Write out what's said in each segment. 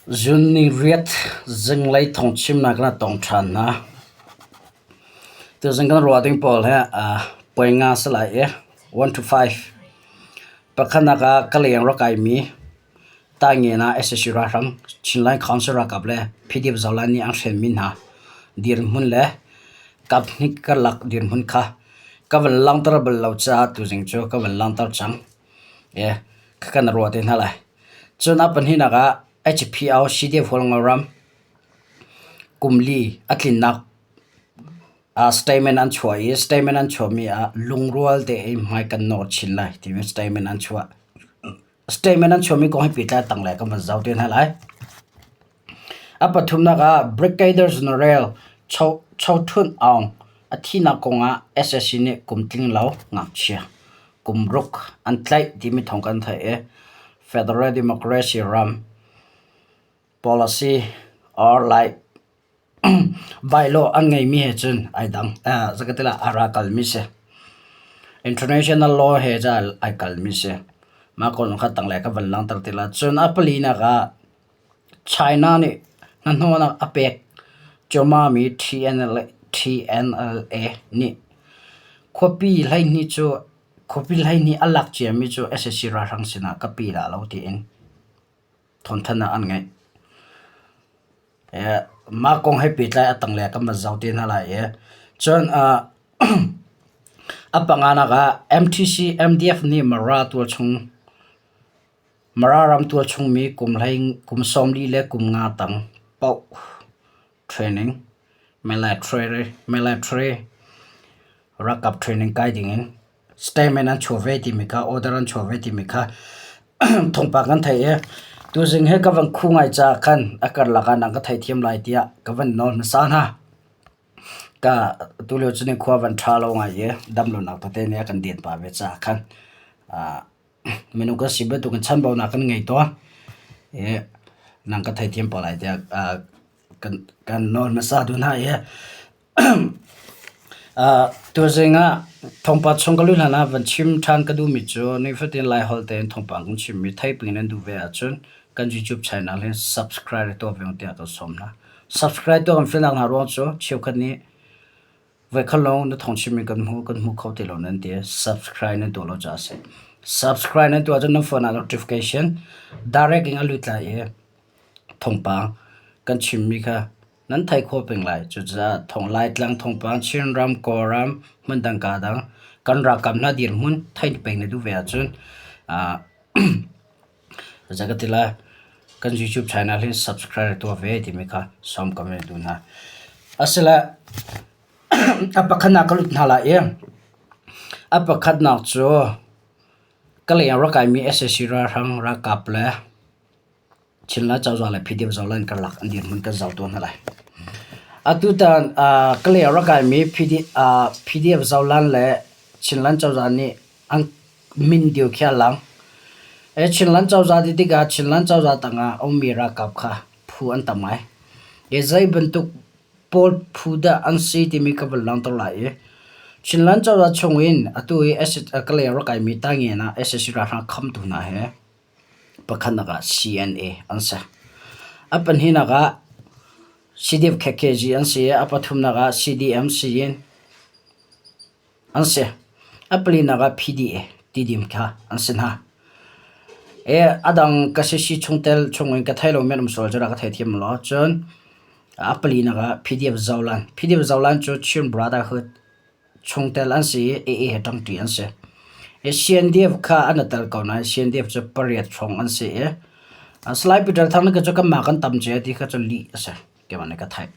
Zun ni riat zinglei thawngchimnak na tong ṭhan hna. Tuzing kan ruah ding pawl hi puai nga si lai i 1 to 5. Pakhatnak ah ka leng rak kaimi Taingen ah sac ralhrang Chinland Council ralkap le PDF Zoland nih an hrenmi hna dirhmun le kaphnih karlak dirhmun kha ka van langhter bal lo caah tuzing cu ka van langhter cang. Khakha na ruah te hna lai. Cun a pahnihnak ah HPO CDF Hualngoram kum li a tlinnak statement an chuah i statement an chuahmi ah lungrual tein hmai kan nawr chin lai timi statement an chuah. Statement an chuahmi kong hi pehtlai tanglei kan van zoh te hna lai. A pathumnak ah Brigadier General Cho Cho Htun Aung a thihnak kong ah sac nih kum tling lo ngakchia kum ruk an tlaih timi thawng kan theih i Federal Democracy ram policy or like Bylaw an ngeimi he cun ai dang. Zeikatilah a ra kalmi si. International law he ca ai kalmi si. Mah kong kha tanglei ka van langhter ti lai. Cun a palinak ah China nih hnahnawhnak a pek cuahmahmi TNLA nih khuapi 12 cu khuapi 12 a lak ciami cu sac ralhrang sinah ka pe dah lo tiin thawngthanhnak an ngeih. Mah kong he pehtlai a tanglei ah kan van zoh te hna lai i cun a panganak ah MTC MDF nih Mara tualchung Mara ram tualchung mi kum hlei kum 40 le kum nga tang paoh training military military ralkap training kai dingin statement an chuah ve timi kha order an chuah ve timi kha thawngpang kan theih i tuzing hi ka van khu ngai caah khan a karlak ah nang ka theithiam lai tiah ka van nawl hmasa hna. Ka tulio cu ni khua van ṭha lo ngai i damlonak tete nih a kan den pah ve caah khan minung kan si bantukin chanbaunak kan ngei tawn i nang ka theithiam pah lai tiah kan kan nawl hmasa duh hna i Tuzing ah thawngpang chung ka luh hlan ah van chim ṭhan ka duhmi cu nifatin Laiholh tein thawngpang kan chimmi theiping nan duh ve ahcun kan YouTube channel hi subscribe tuah ve tiah kan sawm hna. Subscribe tuah kan fialnak hna ruang cu cheukhat nih voikhat lawng na thawng chimmi kan hmu kan hmu kho ti lo nan ti. Subscribe nan tuah lo caah a si. Subscribe nan tuah ahcun nan phone ah notification direct in a lut lai i thawngpang kan chimmi kha nan theih khawh peng lai. Cucaah thong Laitlang thawngpang Chinram, Kawlram, hmundang kaa dang kan ralkap hna dirhmun theih peng na duh ve ahcun zei ka ti lai kan YouTube channel hi subscribe tuah ve timi kha sawm ka van duh hna. Asile a pakhatnak ka lut hna lai i a pakhatnak cu ka leng rak kaimi sac ralhrang ralkap le Chinland cozah le PDF zohlan karlak an dirhmun kan zoh tuah hna lai. Atutan Kalay rak kaimi PDF zohlan le Chinland cozah nih an min dio khi a lang. Chinland cozah ti tikah Chinland cozah tangah a ummi ralkap kha phu an tam ngai. Zei bantuk pawl phu dah an si timi ka van langhter lai i Chinland cozah chungin atu i Kalay rak kaimi Tangen ah sac ralhrang khamtu hna he Pakhatnak ah CNA an si. A pahnihnak ah CDF KKG an si i a pathumnak ah CDM Siyin an si. A palinak ah PDA Tidim kha an si hna. E a dang ka sisi chungtel chungin ka thei lomi an um sual cu rak ka theithiam law. Cun a palinak ah PDF Zolan. PDF Zolan cu Chin Brotherhood Chungtel an si i AA he ṭangṭi an si. CNDF kha an i tel ko nain CNDF cu pariat hrawng an si i Salai Peter Thang nih cu kanmah kan tam cia ti kha cu lih a si. Keimah nih ka theih.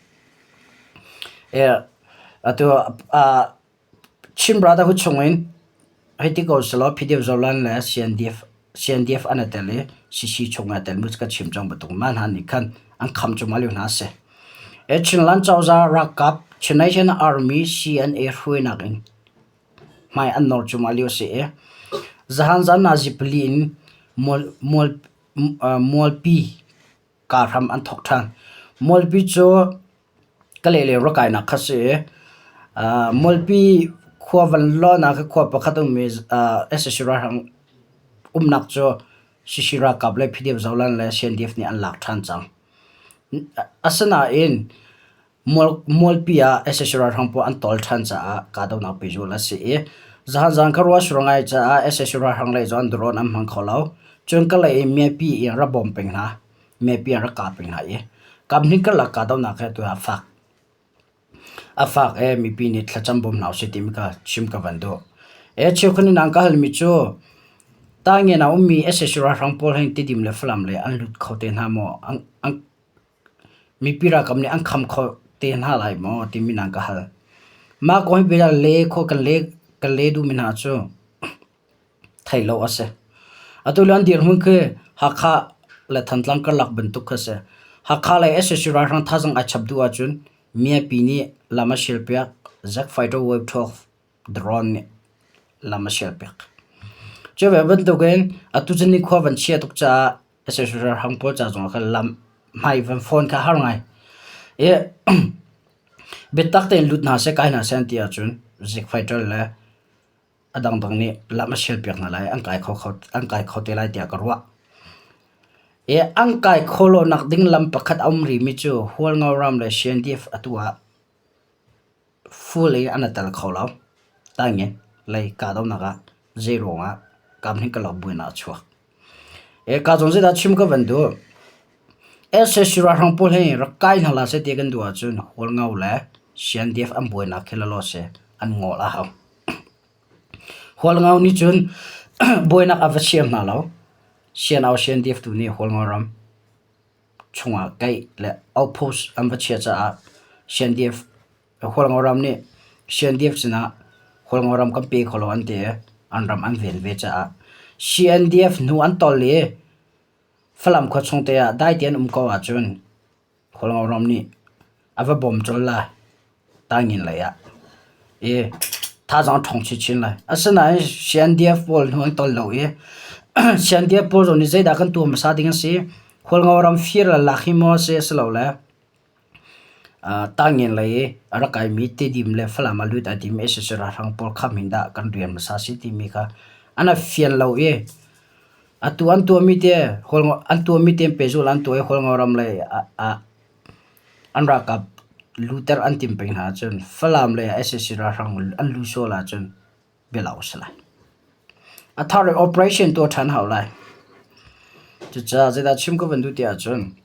Atu Chin Brotherhood chungin hei ti ko selaw PDF Zoland le CNDF CNDF an i tel i CC chung aa telmi cu ka chim cang bantuk mah hna nih khan an kham cuahmah lio hna a si. Chinland cozah ralkap Chin Nation Army CNA hruainak in hmai an nawr cuahmah lio a si i zahan zan nazi pali in mualpi kaa hram an thawk ṭhan. Mualpi cu Kalay le rakainak kha si i Mualpi khua van lawn ah kha khua pakhat a ummi sac ralhrang umnak cu CC ralkap le PDF Zoland le CNDF nih an lak ṭhan cang. Asinain Mualpi ah sac ralhrang pawl an tawl ṭhan caah kahdohnak pehzulh a si i zahan kha ruah sur ngai caah sac ralhrang lei zong drone an hmang kho lo. Cun Kalay in mipi in rak bawm peng hna. Mipi an rak kah peng hna i kaphnih karlak kahdohnak hi atu ah a fak. A fak i mipi nih thlacam bawm hna usih timi kha chim ka van duh. Cheukhat nih nan ka halmi cu Taingen ah ummi sac ralhrang pawl hin Tidim le Falam lei an lut kho te hna maw? An Mipi ralkap nih an kham kho te hna lai maw timi nan ka hal. Mah kong hi bia le kho kan le kan le duhmi hna cu theih lo a si. Atu lio an dirhmun khi Hakha le Thantlang karlak bantuk khi a si. Hakha lei sac ralhrang thazaang ai chap duh ahcun mipi nih lam a sialpiak Zack Fighter Wave 12 drone nih lam a sialpiak. Cu ve bantukin atu cu nikhua van chia tuk caah sac ralhrang pawl ca zongah khan lam hmai van phone kha har ngai. I biatak tein lut hna seh kai hna seh an ti ahcun zik fighter le a dangdang nih lam a sialpiak hna lai an kai kho an kai kho te lai tiah ka ruah. I an kai khawh lonak ding lam pakhat a um rihmi cu Hualngo ram le CNDF atu ah full in an i tel kho lo. Taingen lei kahdohnak ah zeiruang ah kamhning ka lak buainak a chuak. Ka zawn zeidah chim ka van duh. Sac ralhrang pawl hi rak kai hna hlah seh ti kan duh ahcun Hualngo le CNDF an buainak khi lalaw seh an ngol a hau. Hualngo nih cun buainak a va siam hna lo. CNO CNDF tu nih Hualngo ram chungah keih le outpost an va chiah caah CNDF Hualngo ram nih CNDF sinah Hualngo ram kan pe kho lo an ti i an ram an ven ve caah CNDF hnu an tol i Falam khua chung te ah dai tein um ko ahcun Hualngo ram nih a va bawm colh lai Taingin lei ah i thazaang a ṭhawng chinchin lai. Asinain CNDF pawl hnu an tol lo i CNDF pawl zong nih zeidah kan tuah hmasa ding a si? Hualngo ram fir le lak hi maw a si asilole Taingen lei i a rak kaimi Tedim le Falam ah lut ai timi sac ralhrang pawl kham hin dah kan rian hmasa a si timi kha an i fian lo i atu an tuahmi te an tuahmi te pehzulh an tuah i Hualngo ram lei ah an ralkap luter an timh peng hna ahcun Falam lei ah sac ralhrang an lu sual ahcun bialo a si lai. A thar in operation tuah ṭhan hau lai. Cucaah zeidah chim ka van duh ti ahcun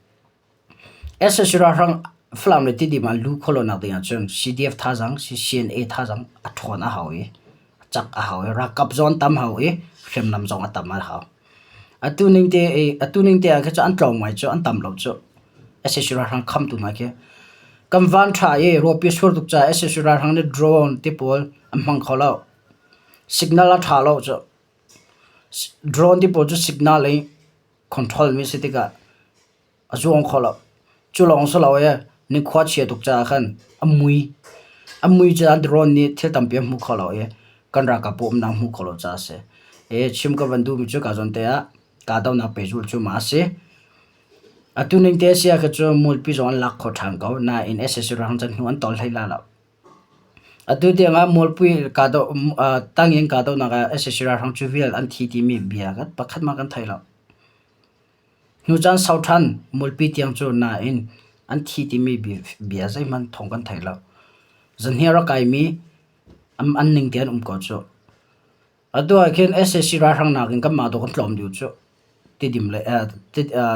Sac ralhrang Falam le Tidim ah lu khawh lonak ding ahcun CDF thazaang, CNA thazaang a ṭhawn a hau i a cak a hau i ralkap zong an tam hau i hriamnam zong a tam a hau. Atu ning te i atu ning te ah khin cun an tlawm ngai cu an tam lo cu. Sac ralhrang khamtu hna khi kan van ṭha i ruahpi a sur tuk caah sac ralhrang nih drone ti pawl an hmang kho lo. Signal a ṭha lo cu. Drone ti pawl cu signal i control mi si tikah a zuang kho lo. Cu lawng si lo i nikhua chia tuk caah khan a mui. A mui caah drone nih thil tampi a hmu kho lo i kan ralkap pawl umnak hmu kho lo caah a si. I chim ka van duhmi cu ka zawn te ah kahdohnak pehzulh cu mah a si. Atu ning te a si ah khin cun mualpi zong an lak kho ṭhan ko. Nain sac ralhrang cun hnu an tol hlei lai lo. Atu tiangah mualpi kahdoh tangin kahdohnak ah sac ralhrang cu vial an thi timi bia pakhat mah kan thei lo. Hnu caan sau ṭhan mualpi tiang cu nain an thi timi bia zeihmanh thawng kan thei lo. Zahniar a kaimi an ning te an um ko cu. Atu ah khin sac ralhrang nakin kanmah tu kan tlawm deuh cu. Tidim lei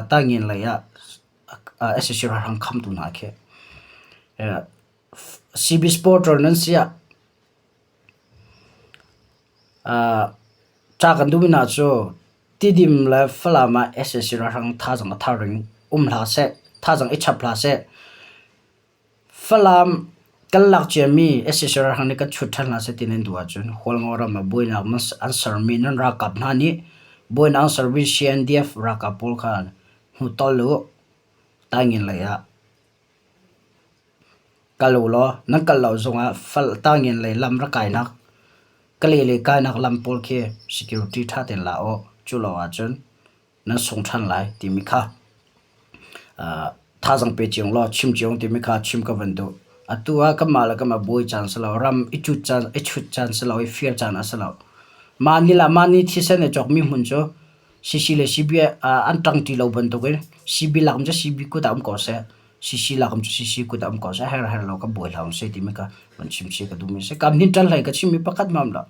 Taingen lei ah sac ralhrang khamtu hna khi. CB supporter nan si ah Ca kan duhmi hna cu Tidim le Falam ah sac ralhrang thazaang a thar in um hlah seh, thazaang i chap hlah seh. Falam kan lak ciami sac ralhrang nih kan chut ṭhan hlah seh ti nan duh ahcun Hualngo ram ah buainak an sermi nan ralkap hna nih buainak an sermi CNDF ralkap pawl kha hnu tol u, Taingen lei ah Kal ulaw nan kal lo zongah tangin lei lam rak kainak Kalay lei kainak lam pawl khi security ṭha tein la u. Cu lo ahcun nan sung ṭhan lai timi kha thazaang pe cio law chim cio timi kha chim ka van duh. Atu ah kanmah le kanmah buai caan si lo, ram i cut caan, i chut caan si lo, i fir caan a si lo. Mah ni lah mah ni thisen i cawkmi hmun cu CC le CB an ṭangṭi lo bantukin CB lak cu CB kut ah um ko seh. CC lak um cu CC kut ah um ko seh, her her lo ka buai hlah seh timi kha van chim si ka duhmi a si. Kam hin ṭan hlei ka chimmi pakhat hmanh lo.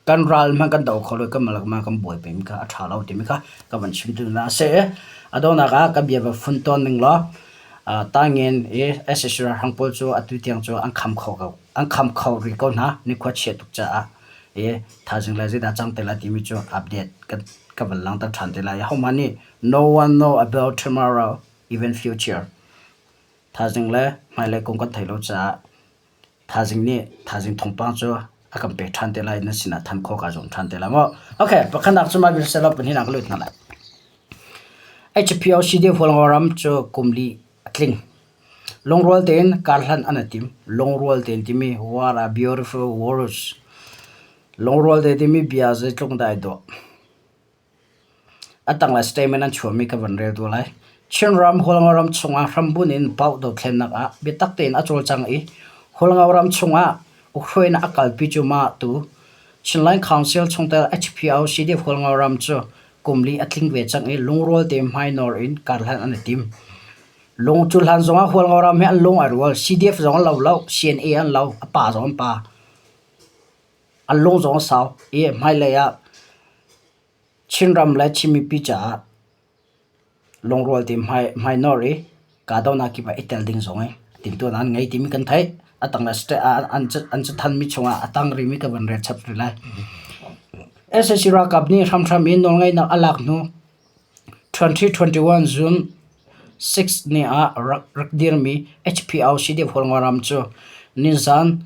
Kan ral hmanh kan do kho lo i kan malak ma kan buai peng kha a ṭha lo timi kha ka van chim tu na a si. A donghnak ah ka bia va fun tawn ning law Taingen i sac ralhrang pawl cu atu tiang cu an kham kho ko an kham kho rih ko hna nikhua chia tuk caah i thaizing le zeidah cang te lai timi cu update kan ka van langhter ṭhan te lai. Hohmanh nih no one know about tomorrow even future. Thaizing le hmailei kong kan theih lo caah thaizing nih thaizing thawngpang cu a kan pek ṭhan te lai na sinah than khawh kaa zuam ṭhan te lai mu. Okay, pakhatnak cu mah vial selaw pahnihnak ka lut hna lai. HPO CDF Hualngoram cu kum li a tling. Lungrual tein karhlan an i tim. Lungrual tein timi what a beautiful words. Lungrual tein timi bia zeitluk dah ai dawh. A tanglei statement an chuahmi ka van rel tuah lai. Chinram Hualngoram chungah hrambunh in Pauh dothlennak ah biatak tein a cawlcang i Hualngoram chungah ukhruainak a kalpi cu mah tu Chinland Council chungtel HPO CDF Hualngoram cu kum li a tling ve cang i lungrual te hmainawr in karhlan an i tim. Lung cu hlan zongah Hualngoram hi an lung ai rual. CDF zong an lo lo, CNA an lo, a pa zong an pa. An lung zong a sau i hmailei ah Chinram le Chin mipi caah lungrual te hmainawr i kahdohnak kip ah i tel ding zong hi timhtuahnak an ngei timi kan theih. A tang an cathanmi chungah a tang rihmi ka van rel chap rih lai. Sac ralkap nih hramhram in nawlngeihnak a lak hnu 2021 June 6 ni ah rak dirmi HPO CDF Hualngoram cu nizan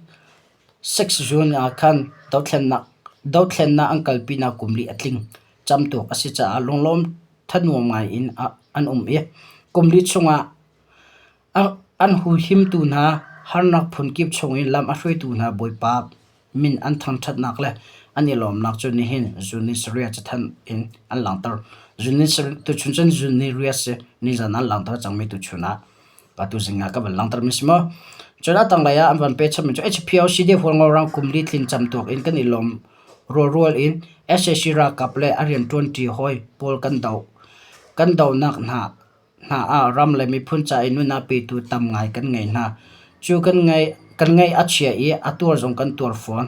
6 June ah khan dothlennak an kalpinak kum li a tling. Camtuak a si caah lunglawm thanuam ngai in an um i kum li chungah an huhimtu hna harnak phunkip chungin lam a hruaitu hna Bawipa min an thangṭhatnak le an i lawmnak cu nihin June ni sarih cathanh in an langhter. Tuchun cun June ni riat si nizan an langhter cangmi tuchun ah atu zing ah ka van langhter mi si maw. Cun a tanglei ah an van pe chapmi cu HPO CDF Hualngoram kum li tlin camtuak in kan i lawm rualrual in sac ralkap le a rianṭuanṭi hawi pawl kan doh. Kan dohnak hna hna ah ram le miphun ca i nun a petu tam ngai kan ngei hna. Cu kan ngaih kan ngaih a chia i a tuar zong kan tuar fawn.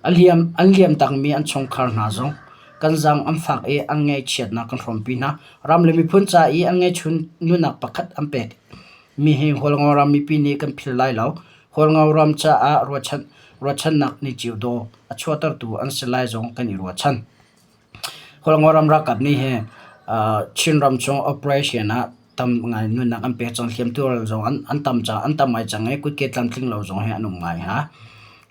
A liam an liam takmi an chungkhar hna zong kan zaang an fak i an ngaihchiatnak kan hrawmpi hna. Ram le miphun ca i an ngeihchun nunnak pakhat an pek mi hi Hualngo ram mipi nih kan philh lai lo. Hualngo ram caah ruahchan, ruahchannak ni cio daw a chuahtertu an si lai zong kan i ruahchan. Hualngo ram ralkap nih hi Chinram chung operation ah tam ngai nunnak an pek cang hliamtuar zong an, an tam cang an tam ngai cang i kutke tlamtling lo zong hi an um ngai ha.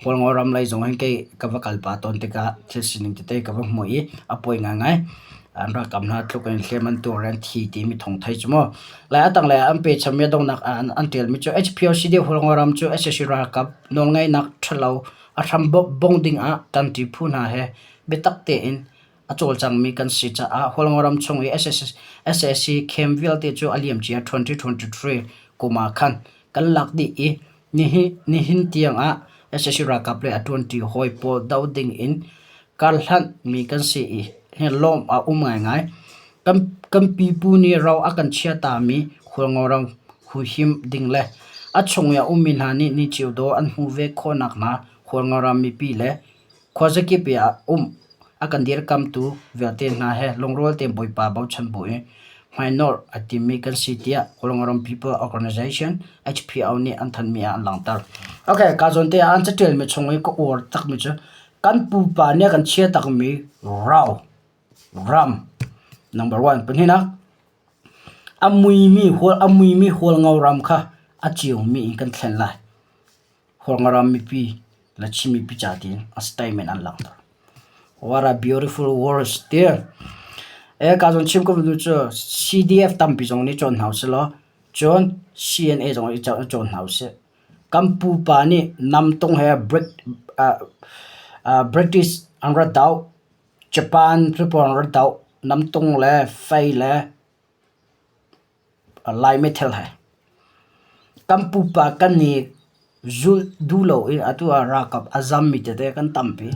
Hualngo ram lei zong hin kei ka va kal pah tawn tikah thil sining tete ka va hmuh i a pawi ngaingai. An ralkap hna tluk in hliam an tuar an thi timi thawng thei cu mu. Lai a tanglei ah an pecham mi a donghnak ah an ṭialmi cu HPOCD Hualngo ram cu sac ralkap nawlngeihnak ṭhalo a hram bongh ding ah ṭanṭi phu hna he biatak tein a cawlcangmi kan si caah Hualngo ram chung i sac camp vialte cu a liamcia 2023 kum ah khan kan lak dih i Nihin tiangah sac ralkap le a ṭuanṭi hawi pawl doh ding in karhlanh mi kan si i lawm a um ngaingai. Kan pipu nih ro a kan chiatami Hualngoram huhim ding le a chung i a ummi hna nih ni cio dawh an hmuh ve khawh nakhnga Hualngoram mipi le Khuazakip i a um a kan dirkamtu vialte hna he lungrual tein Bawipa bochan buin hmainawrh a timmi kan si tiah Kawlram People Organization HPO nih an thanhmi ah an langhter. Okay, ka zawn te ah an caṭialmi chung i ka uar takmi cu kan pupa nih a kan chia takmi rau ram number one pahnihnak a muimi hual a muimi hualngo ram kha a ciomi in kan thlen lai. Hualngoram mipi le Chin mipi ca tiin a statement an langhter. What a beautiful words ti. E ka zon chim ko nu cu CDF tampi zong nih cawn hna usih law cun CNA zong nih cawn hna usih. Kan pupa nih namtung he Brit, uh, uh, British an rat doh, Japan people an rat doh, namtung le fei le Lai meithal he kan pupa kan i zulh duh loin atu ah ralkap a zammi tete kan tampi.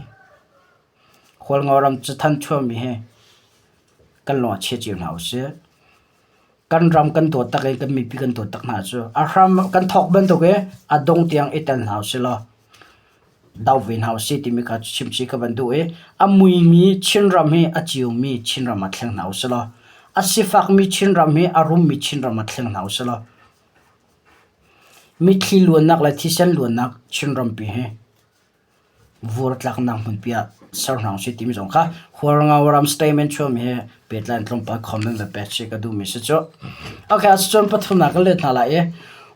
Hualngo ram cathan chuahmi hi kan lung a chia cio hna usih. Kan ram kan dawt tak i kan mipi kan dawt tak hna cu a hram kan thawk bantuk i a dong tiang i tel hna usih law do ve hna usih timi kha chimchih ka van duh i a muimi Chinram hi a ciomi Chinram ah thleng hna usih law a sifakmi Chinram hi a rummi Chinram ah thleng hna usih law mitthli luannak le thisen luannak Chinrampi hi vur tlaknak hmunpi ah ser hna usih timi zong kha Hualngo ram statement chuahmi he pehtlai in tlawmpal comment le pek chih ka duhmi si cu. Okay, asicun pathumnak kan let hna lai i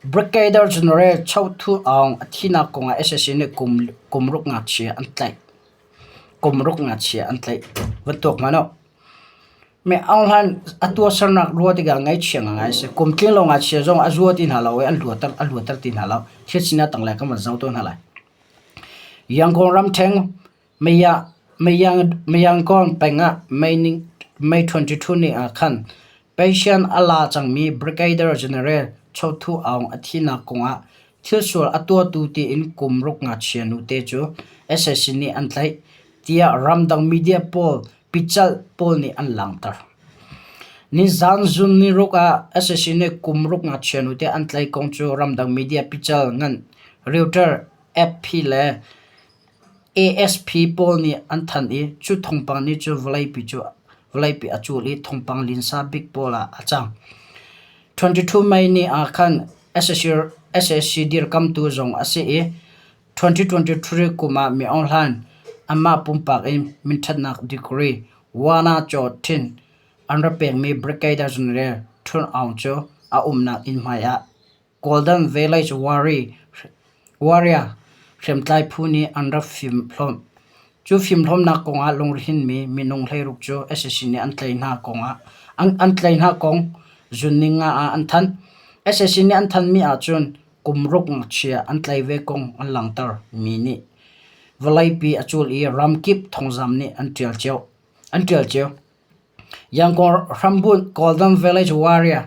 Brigadier General Cho Thu Aung a thihnak kong ah sac nih kum kum ruk ngakchia an tlaih. Kum ruk ngakchia an tlaih. Va tuak hmanh u. Mi Aung Hlaing a tuahsernak ruah tikah ngaihchia ngai a si. Kum tling lo ngakchia zong a zua ti hna lo i an luater a luater ti hna lo. Thil sinak tanglei kan van zoh tawn hna lai. Yangon ramṭhen Mayangon peng ah May 22 ni ah khan Patient a la cangmi Brigadier General Cho Thu Aung a thihnak kong ah thilsual a tuahtu tiin kum ruk ngakchia nute cu sac nih an tlaih, tiah ramdang media pawl picalh pawl nih an langhter. Nizaan zun niruk ah sac nih kum ruk ngakchia nute an tlaih kong cu ramdang media pical ngan Reuters, AFP le ASP pawl nih an thanh i cu thawngpang nih cun vawleipi a cul i thawngpang linsa bik pawl ah a cang. 22 May ni ah khan sac dirkamtu zong a si i 2023 kum ah Mi Aung Hlaing amah pumpak in minṭhatnak degree Wana Chaw Thin an rak pekmi Brigadier General Htun Aung cu a umnak inn hmai ah Golden Village Warrior hriamtlai phu nih an rak fimhlawm. Cu fimhlawmnak kong ah lunghrinmi minung 16 cu sac nih an tlaih hna kong zunning ah an thanh. Sac nih an thanhmi ahcun kum ruk ngakchia an tlaih ve kong an langhter mi nih vawleipi a cul i ramkip thawngzam nih an ṭial cio. Yangon hrambunh Golden Village Warrior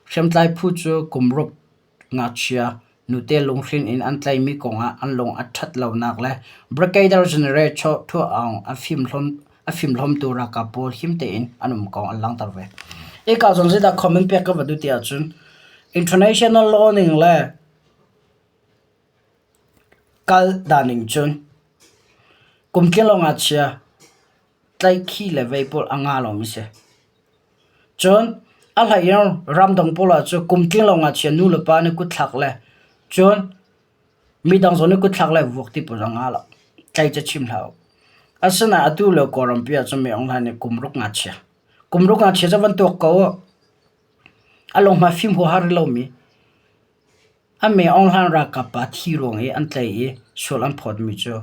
hriamtlai phu cu kum ruk ngakchia nute lunghrin in an tlaihmi kong ah an lung a ṭhat lonak le Brigadier General Cho Htut Aung a fimhlawmtu ralkap pawl him tein an um kong an langhter ve. Hika zawn zeidah comment pek ka va duh ti ahcun international law ning le kal dan ning cun kum tling lo ngakchia tlaihkhih le vei pawl a nga lomi si. Cun a hlei in ramdang pawl ah cun kum tling lo ngakchia nu le pa nih kutthlak le cun midang zong nih kutthlak le vuak ti pawl a nga lo. Tlai cu chim hlah u. Asinain atu lio Kawlrampi ah cun mi Aung Hlaing nih kum ruk ngakchia. Kum ruk ngakchia cu van tuak ko u. A lung hmai fim huaha rih lomi a me Aung Hlaing ralkap pa thi ruang i an tlaih i sual an phawtmi cu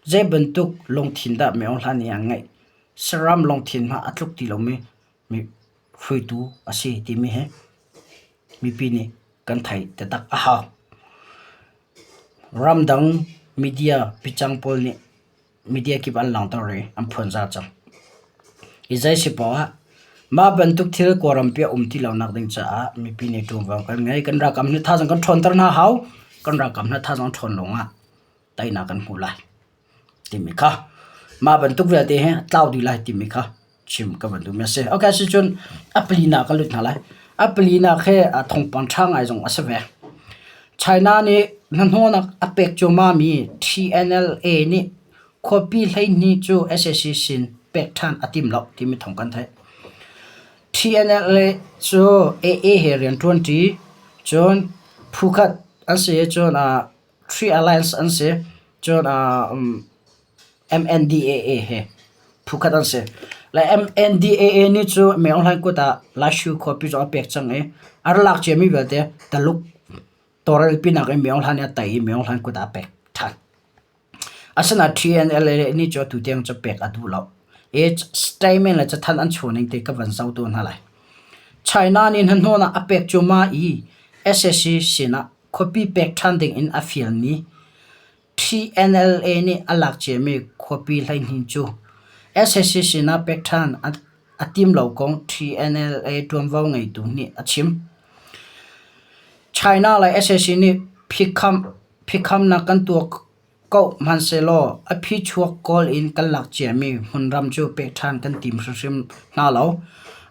Zei bantuk lungthin dah Mi Aung Hlaing nih a ngeih? Saram lungthin hmanh a tluk ti lomi hruaitu a si timi hi mipi nih kan theih taktak a hau. Ramdang media picang pawl nih media kip an langhter i an phuanzar cang. Hi zei si paoh ah mah bantuk thil Kawlrampi a um ti lonak ding caah mipi nih ṭuanvo kan ngei. Kan ralkap nih thazaang kan ṭhawnter hna hau. Kan ralkap hna thazaang ṭhawn lawngah teinak kan hmuh lai timi kha mah bantuk vialte hi tlau dih lai timi kha chim ka van duhmi a si. Okay, sicun a palinak ka lut hna lai. A palinak hi thawngpang ṭha ngai zong a si ve. China nih hnahnawhnak a pek cuahmahmi TNLA nih khuapi 12 cu sac sin pek ṭhan a tim lo timi thawng kan theih. TNLA cu AA he rian ṭuanṭi, cun phu khat an si i cun Free Alliance an si. Cun MNDAA he phukhat an si. Le MNDAA nih cu Meng Aung Hlaing kut ah Lashu khuapi zong a pek cang i a ra lak ciami vialte Taluk tawlrel pinak in Meng Aung Hlaing nih a tei i Meng Aung Hlaing kut ah a pek ṭhan. Asinain TNLA nih cu atu tiang cu pek a duh lo. I statement le cathanh an chuah ning te ka van zoh tu hna lai. China nih hnahnawhnak a pek cuahmah i sac sinah khuapi pek ṭhan ding in a fialmi TNLA nih a lak ciami khuapi 12 cu sac sinah pek ṭhan a tim lo kong TNLA ṭuanvo ngeitu nih a chim. China le sac nih phikhamnak kan tuah ko hmanhsehlaw a phichuak kawl in kan lak ciami hmunram cu pek ṭhan kan tim hrimhrim hna lo.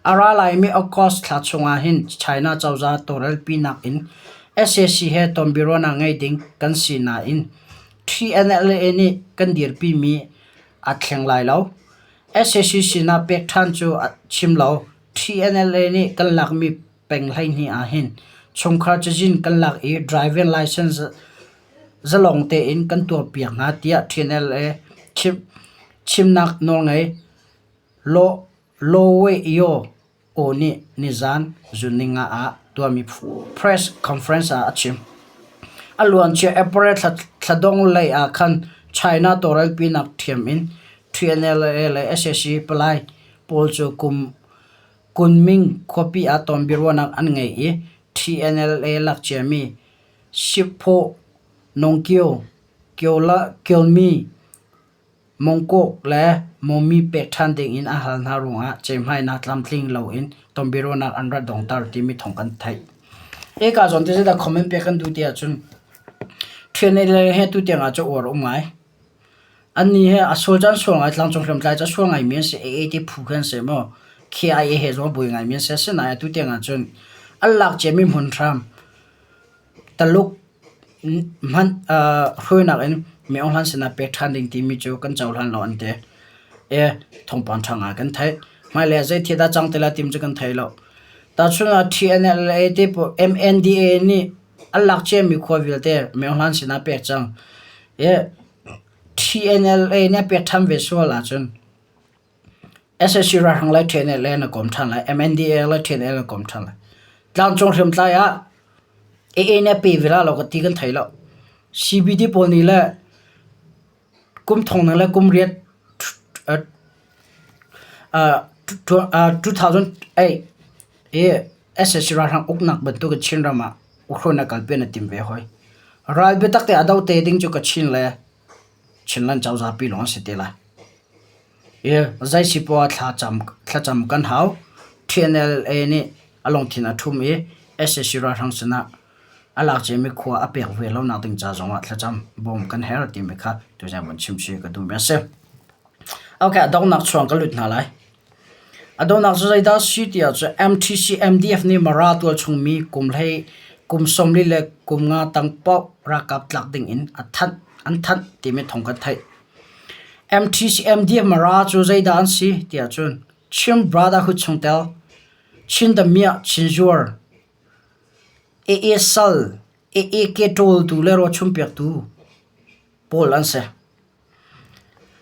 A ra laimi August thla chungah hin China cozah tawlrelpinak in sac he tonbiaruahnak ngei ding kan si nain TNLA nih kan dirpimi aa thleng lai lo. Sac sinah pek ṭhan cu a chim lo. TNLA nih kan lakmi peng 12 ahhin chungkhar cazin kan lak i driving license zalong tein kan tuahpiak hna tiah TNLA chimnak nawlngei Law Yaw Oo nih nizan zunninga ah tuahmi press conference ah a chim. A luancia April thladong lei ah khan China tawlrelpinak ṭhiam in TNLA le sac palai pawl cu Kunming khuapi ah tonbiaruahnak an ngei i TNLA lakciami Siphaw Nongkio Kyolmi Mongkok le Mawmi pek ṭhan dingin a hal hna ruangah ceihmainak tlamtling loin tonbiaruahnak an rak donghter timi thawng kan theih. Hika zawn te zeidah comment pek kan duh ti ahcun ṭhian he tutiang ah cu uar um ngai. Annih he a sual caan sual ngai tlangcung hriamtlai cu a sual ngaimi an si AA ti phu khi an si maw KIA he zong a buai ngaimi an si. Asinain atu tiang ahcun an lak ciami hmun hram Taluk hmanh hruainak in Mi Aung Hlaing sinah pek ṭhan ding timi cu kan cohlan lo an ti. E thawngpang ṭha ngai kan theih. Hmailei ah zei thil dah cang te lai timi cu kan thei lo. Tahchun ah TNLA te pawl MNDAA nih an lak ciami khua vialte Mi Aung Hlaing sinah pek cang. E TNLA nih a pek ṭhan ve sual ahcun SAC ralhrang le TNLA na kawm ṭhan lai, MNDAA le TNLA na kawm ṭhan lai. Tlangcung hriamtlai ah AA nih a pe ve la lo ka ti kan thei lo. CBD pawl nih le kum thong le kum riat 2008 i SAC ralhrang uknak bantuk in Chinram ah ukhruainak kalpi an i tim ve hoi. Ral biatak te a do te ding cu Kachin le Chinland cozah pi lawng an si te lai. Zei si poah thlacam kan hau. TNLA nih a lungthin a ṭhum i sac ralhrang sinah a lak ciami khua a pek ve lonak ding ca zongah thlacam bawm kan herh timi kha tuzaan vun chim chih ka duhmi a si. Okay, a donghnak chuang ka lut hna lai. A donghnak cu zeidah a si ti ahcun MTC MDF nih Mara tualchungmi kum hlei kum 40 le kum nga tang paoh ralkap tlak ding in a thanh an thanh timi thawng kan theih. MTC MDF Mara cu zeidah an si ti ahcun Chin Brotherhood chungtel Chin Damiah Chin Zuar AA Sal AA ke ṭawltu le rawchumpiaktu pawl an si.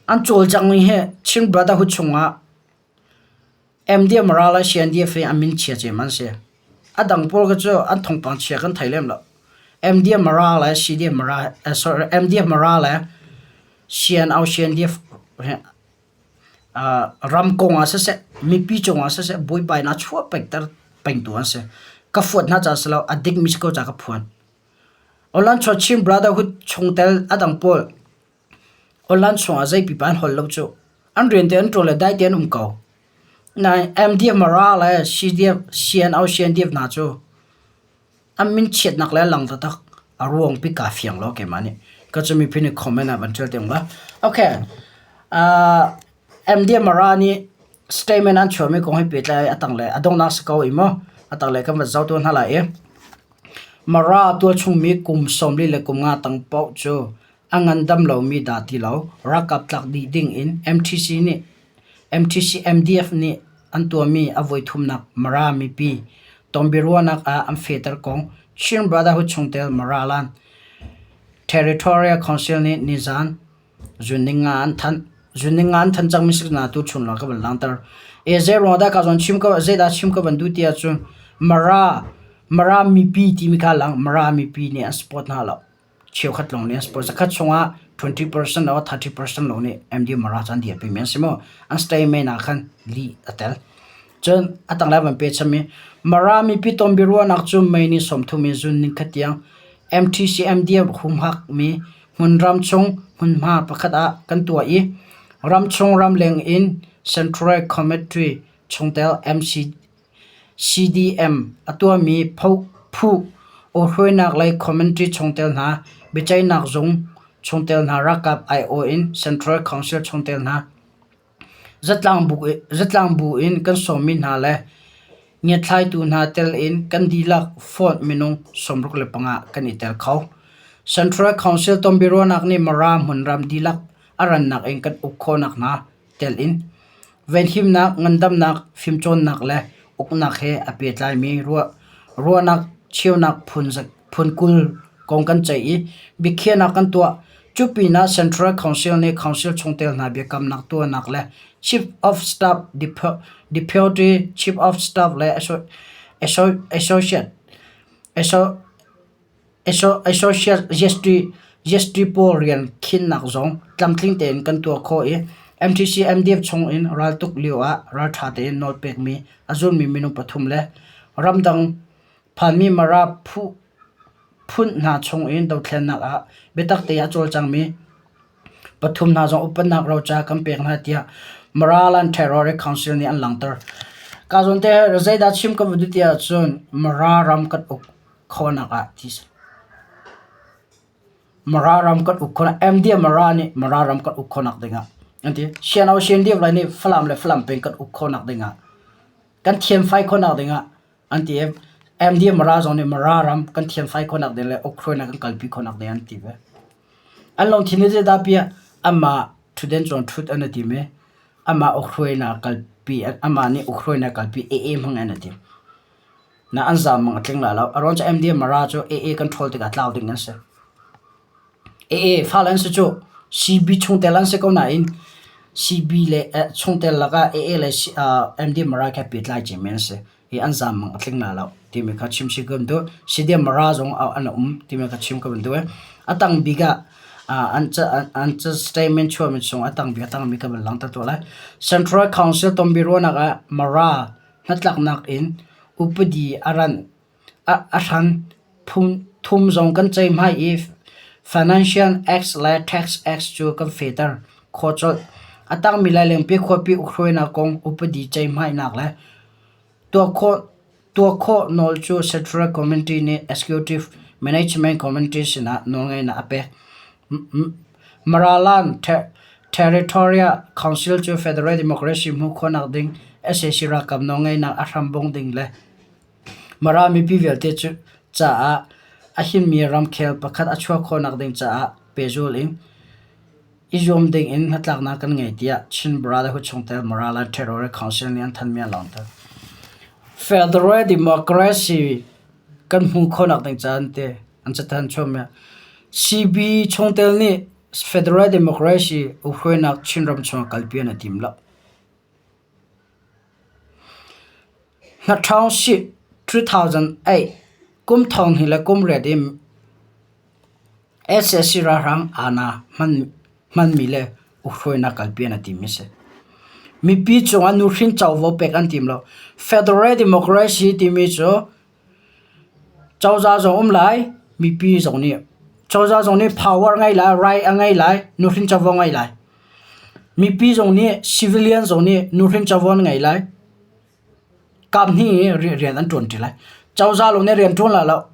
An cawlcangmi hi Chin Brotherhood chungah MDM ral le CNDF hi an min chia cem an si. A dang pawl kha cu an thawngpang chia kan thei lem lo. MDM ral le CDM ral, sorry, MDM ral le CNO CNDF ram kong ah siseh, mipi cungah siseh buaibainak chuah pengter pengtu an si. Ka fuat hna caah si lo, a dikmi si ko caah ka phuan. Online Chin Brotherhood chungtel a dang pawl online chungah zei pipa an holh lo cu. An rian te an ṭuan le dai te an um ko. Nain MDF Mara le CDF, CNO, CNDF hna cu an min chiatnak le a lang taktak. A ruang pi kaa fiang lo keimah nih. Ka cu mipi nih comment ah van ṭial te ung la. Okay. Uh, MDF Mara nih statement an chuahmi kong hi pehtlai a tanglei a donghnak si ko i maw a tanglei kan van zoh tuah hna lai i Mara tualchungmi kum 45 tang paoh cu a ngandam lomi dah ti lo ralkap tlak dih ding in MTC nih MTC MDF nih an tuahmi a voithumnak Mara mipi tonbiaruahnak ah an fehter kong Chin Brotherhood chungtel Maraland Territorial Council nih nizan Zunninga an thanh. Zunninga an thanh cangmi si na tu chun lawng ka van langhter. E zei ruang dah ka zawn chim ka zeidah chim ka van duh ti ahcun Mara Mara mipi timi kha lang Mara mipi nih an support hna lo. Cheukhat lawng nih an support. Zakhat chungah 20% or 30% lawng nih MD Mara cu an dirpi mi an si mu. An statement ah khan lih a tel. Cun a tanglei van pe chami Mara mipi ton biaruahnak cu May ni 30 in zun ning khat tiang MTC MDF humhak mi Hmunram chung hmunhma pakhat ah kan tuah i ramchung ramleng in Central Committee chungtel CDM a tuahmi phu awhruainak lei committee chungtel hna, biaceihnak zung chungtel hna ralkap aiawh in Central Council chungtel hna. Zatlang bu in kan sawmmi hna le ngiathlaitu hna tel in kan dihlak fonh minung 65 kan i tel kho. Central Council tonbiaruahnak nih Mara hmunram dihlak a rannak in kan uk khawhnak hna tel in venhimnak, ngandamnak, fimcawnnak le uknak he a pehtlaimi ruahnak cheunak phun 20 kong kan ceih i biakhiahnak kan tuah. Cu pinah Central Council nih Council chungtel hna biakamnak tuahnak le Chief of Staff, Deputy Chief of Staff le Associate Associate pawl rian khinnak zong tlamtling tein kan tuah khawh i MTC MDF chung in raltuk lio ah ralṭha tein nawlpekmi a zulmi minung pathum le ramdang phanmi Mara phun hna chung in dothlennak ah biatak tein a cawlcangmi pathum hna zong upatnak roca kan pek hna tiah Maraland Terrorist Council nih an langhter. Ka zawn te zeidah chim ka va duh ti ahcun Mara ram kan uk khawhnak ah ti si. Mara ram kan uk khawhnak MDM Mara nih Mara ram kan uk khawhnak dingah an ti. Siano Siandiam lai nih Falam le Falam peng kan uk khawhnak dingah kan thiamfai khawhnak dingah an ti. MDM Mara zong nih Mara ram kan thiamfai khawhnak ding le uk hruainak kan kalpi khawhnak ding an ti ve. An lungthin nih zeidah piah amah ṭhutden cung ṭhut an i tim i amah uk hruainak kalpi amah nih uk hruainak kalpi AA hmang in an i tim. Na an zaam mang a tling lai lo. A ruang cu MDM Mara cu AA kan ṭhawl tikah tlau ding an si. AA fale an si cu CB chungtel an si ko nain CB le chungtel lakah AA le MDM Mara kha pehtlai cem an si. Hi an zaam mang a tling lai lo timi kha chim si ka duh. CDM Mara zong an um timi kha chim ka van duh. A tang bik ah an an statement chuahmi chung a tang bik a tangmi ka van langhter tuah lai. Central Council tonbiaruahnak ah Mara hnatlaknak in upadi a hran thum zong kan ceihmai i Financial Act le Tax Act cu kan fehter khawh colh. A tangmi Lailengpi khuapi ukhruainak kong upadi ceihmainak le tuah khawh nawl cu Central Committee nih Executive Management Committee sinah nawlngeihnak a pek. Maraland Territorial Council cu Federal Democracy hmuh khawhnak ding sac ralkap nawlngeihnak a hram bongh ding le Mara mipi vialte caah a himmi ramkhel pakhat a chuah khawhnak ding caah pehzul in i zuam ding in hnatlaknak kan ngei tiah Chin Brotherhood chungtel Maraland Territorial Council nih an thanhmi an langhter. Federal Democracy kan hmuh khawhnak ding caah an ti. An cathanh chuahmi CB chungtel nih Federal Democracy ukhruainak Chinram chungah kalpi an i tim lo. Hnaṭhawng sih 2008 kum thong hnih le kum riat in SAC ralhrang aana hmanmi le ukhruainak kalpi an i tim a si. Mipi cungah nuhrin covo pek an tim lo. Federal Democracy timi cu Cozah zong um lai, mipi zong nih cozah zong nih power ngei lai, right a ngei lai, nuhrin covo ngei lai. Mipi zong nih civilian zong nih nuhrin covo an ngei lai. Kaphnih i rian an ṭuanṭi lai. Cozah lawng nih rian ṭuan lai lo.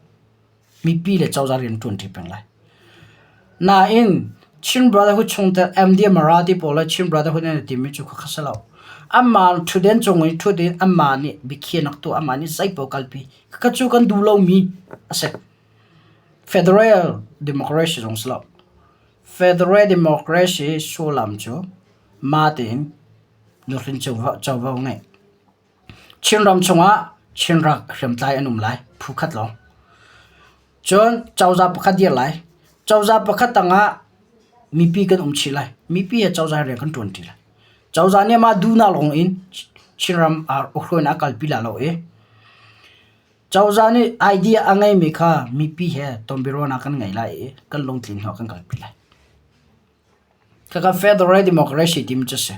Mipi le cozah rian ṭuanṭi peng lai. Nain Chin Brotherhood chungtel MD Marathi pawl le Chin Brotherhood an i timi cu khakha si lo. Amah ṭhutden cung i ṭhut in amah nih biakhiahnak tuah, amah nih zeipaoh kalpi. Khakha cu kan duh lomi a si. Federal Democracy zong si lo. Federal Democracy sullam cu mah tein nuhrin covo ngeih. Chinram chungah Chinram hriamtlai an um lai, phu khat lawng. Cun cozah pakhat dir lai. Cozah pakhat tangah mipi kan um chih lai. Mipi he cozah rian kan ṭuanṭi lai. Cozah nih mah duhnak lawng in Chinram ah ukhruainak a kalpi lai lo i cozah nih idea a ngeimi kha mipi he tonbiaruahnak kan ngei lai i kan lungtlin hnu ah kan kalpi lai. Khakha Federal Democracy timi cu a si.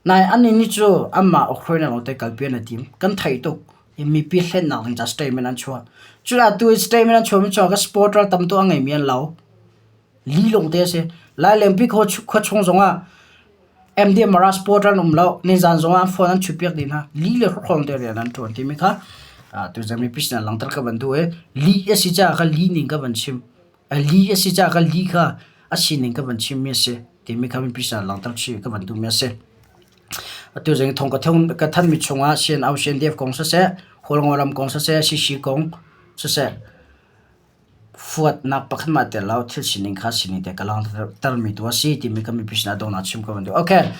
Nai annih nih cu anmah ukhruainak lawngte kalpi an i tim. Kan theih tuk. I mipi hlennak ding ca statement an chuah. Cucaah tu i statement an chuahmi cu ka supporter tam tuk a ngeimi an lo. Li lawngte a si. Lailengpi khua chung zongah MDM Mara supporter an um lo. Nizan zongah an phone an chutpiak dih hna. Li le hrawkhrol te rian an ṭuan timi kha tuzan mipi sinah langhter ka van duh i li a si caah kha li ning ka van chim. Li a si caah ka li kha a sining ka van chimmi a si timi kha mipi sinah langhter chih ka van duhmi a si. Atu zing thong ka thong ka thanmi chungah CNO CNDF kong siseh, Hualngo ram kong siseh, CC kong siseh, fuatnak pakhat mah tel lo thil sining kha sining te ka langhtermi tu a si timi kan mipi sinah donghnak chim ko kan duh. Okay.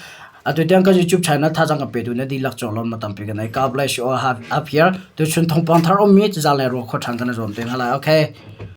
Atu tiang kan YouTube channel thazang kan petu na dihlak cung lawm na tampi kan ei. God bless you all. Have up here. Tuchun thawngpang thar ummi zan le ruak khua ṭhan kan i zuam te hna lai. Okay.